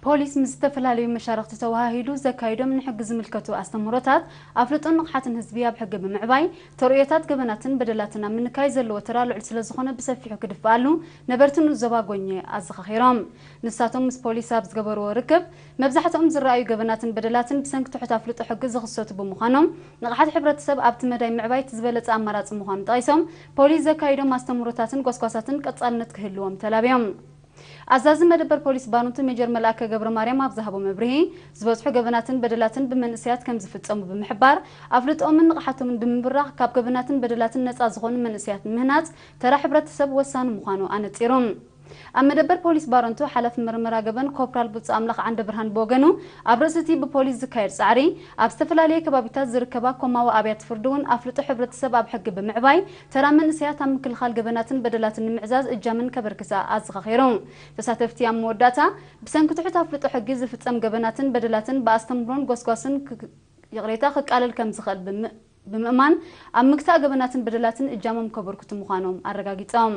ፖሊስ ምስ ዝተፈላለዩ መሻርኽቲ ተወሃሂዱ ዘካይዶም ንሕጊ ዝምልከቱ ኣስተምህሮታት ኣፍልጦን ንቕሓትን ህዝቢ ኣብ ሕጊ ብምዕባይ ተርእዮታት ገበናትን በደላትን ኣብ ምንካይ ዘለዎ ተራ ልዑል ስለዝኾነ ብሰፊሑ ክድፍኣሉ ነበርቲ ንኡስ ዞባ ጎኘ ኣዘኻኺሮም። ንሳቶም ምስ ፖሊስ ኣብ ዝገበርዎ ርክብ መብዛሕትኦም ዝረኣዩ ገበናትን በደላትን ብሰንኪ ትሑት ኣፍልጦ ሕጊ ዝኽሰቱ ብምዃኖም ንቕሓት ሕብረተሰብ ኣብቲ መዳይ ምዕባይ እቲ ዝበለጸ ኣማራጺ ምዃኑ ጠቒሶም ፖሊስ ዘካይዶም ኣስተምህሮታትን ጎስጓሳትን ቀጻልነት ክህልዎም ተላብዮም። ኣዛዚ መደበር ፖሊስ ባረንቱ ሜጀር መልኣከ ገብረ ማርያም ኣብ ዝሃቦ መብርሂ ዝበዝሑ ገበናትን በደላትን ብመንእሰያት ከም ዝፍጸሙ ብምሕባር ኣፍልጦምን ንቕሓቶምን ብምብራኽ ካብ ገበናትን በደላትን ነጻ ዝኾኑ መንእሰያት ንምህናጽ ተራ ሕብረተሰብ ወሳኒ ምዃኑ ኣነጺሩ። ኣብ መደበር ፖሊስ ባረንቱ ሓላፊ ምርመራ ገበን ኮፕራል ቡጻ ኣምላኽ ዓንደ ብርሃን ብወገኑ ኣብ ርእሲ እቲ ብፖሊስ ዝካየድ ጻዕሪ ኣብ ዝተፈላለየ ከባቢታት ዝርከባ ኮማዊ ኣብያተ ፍርዲ እውን ኣፍልጦ ሕብረተሰብ ኣብ ሕጊ ብምዕባይ ተራ መንእሰያት ኣብ ምክልኻል ገበናትን በደላትን ንምዕዛዝ እጃምን ከበርክታ ኣዘኻኺሩ። ተሳተፍቲ ኣብ መወዳእታ ብሰንኪ ትሑት ኣፍልጦ ሕጊ ዝፍጸም ገበናትን በደላትን ብኣስተምህሮን ጎስጓስን ክ- ይቕሬታ ክቃለል ከም ዝኽእል ብምእማን ኣብ ምግታእ ገበናትን በደላትን እጃሞም ከበርክቱ ምዃኖም ኣረጋጊጾም።